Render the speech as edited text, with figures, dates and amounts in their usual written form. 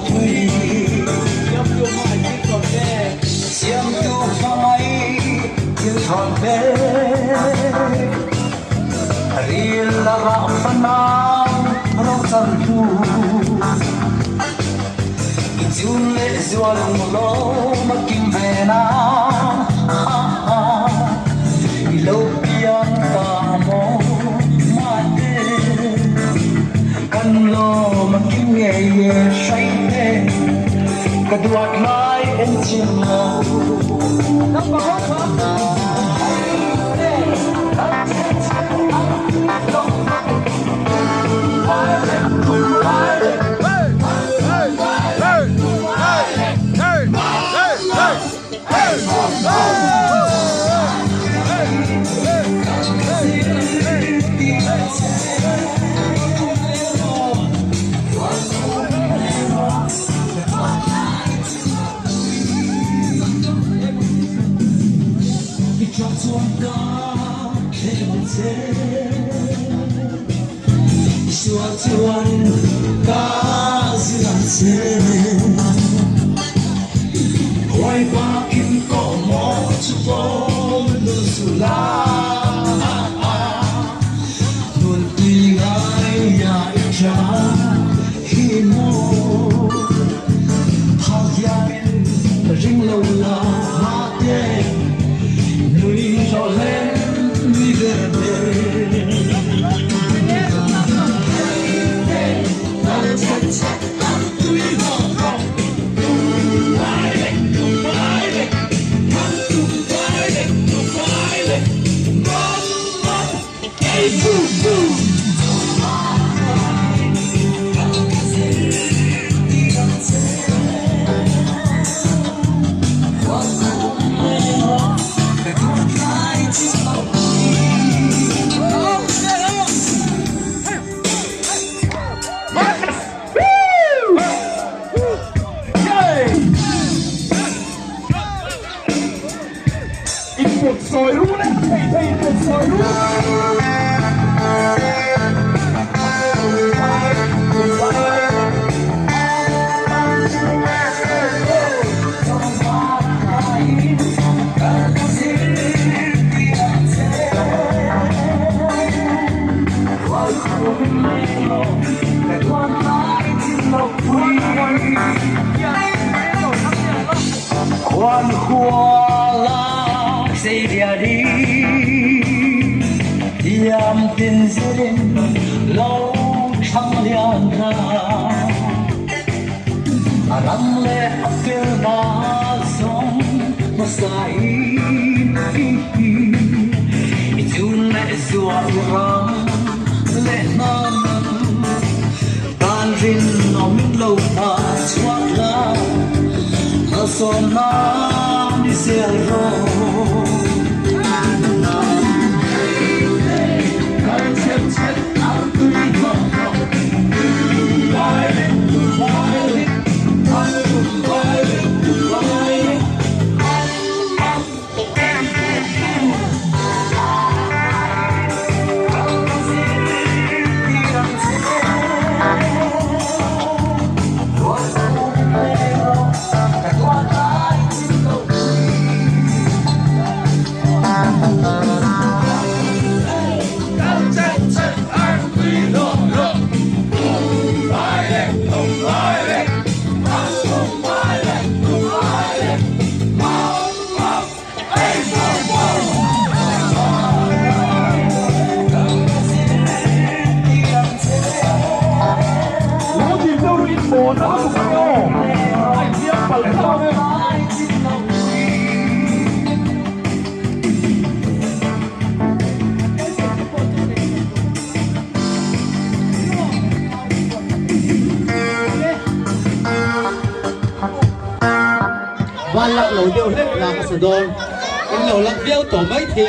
pui. Siamtu hmangaih thil thawn pek. Ril a rah fanau ro chan hnu. I chun leh zual lawm a kim ve na. I lo piang ta maw mate. Kan lawm a kim ngei e hraite. Ka duat lai en chim lo. I ṭah chuan ka thlem ang che. I sual chuan ka zir ang che. Huai bakin kawh maw chu pawm lul suh la. Nunpui ngaia i ṭah hi maw. Phal hianin ring lo la mate. Nui hlawh hlem nui ber ber. Input sawi ru leh thei thei input sawi ru. Khuan huala zeiria di Tiam tin zirin lo thang lian ra A ram le a fel na zong hmasa in I chun le zua i ram le hnam Tan rin om lo hna chuak la Malsawmnak ni zel rawh. Lo dim deuh ru in bawn a lutuk ang e aw. A inhliam palh hlauh ang e. Van lak lo deuh hlek la hmasa dawn. In lo lak viau tawh mai thei.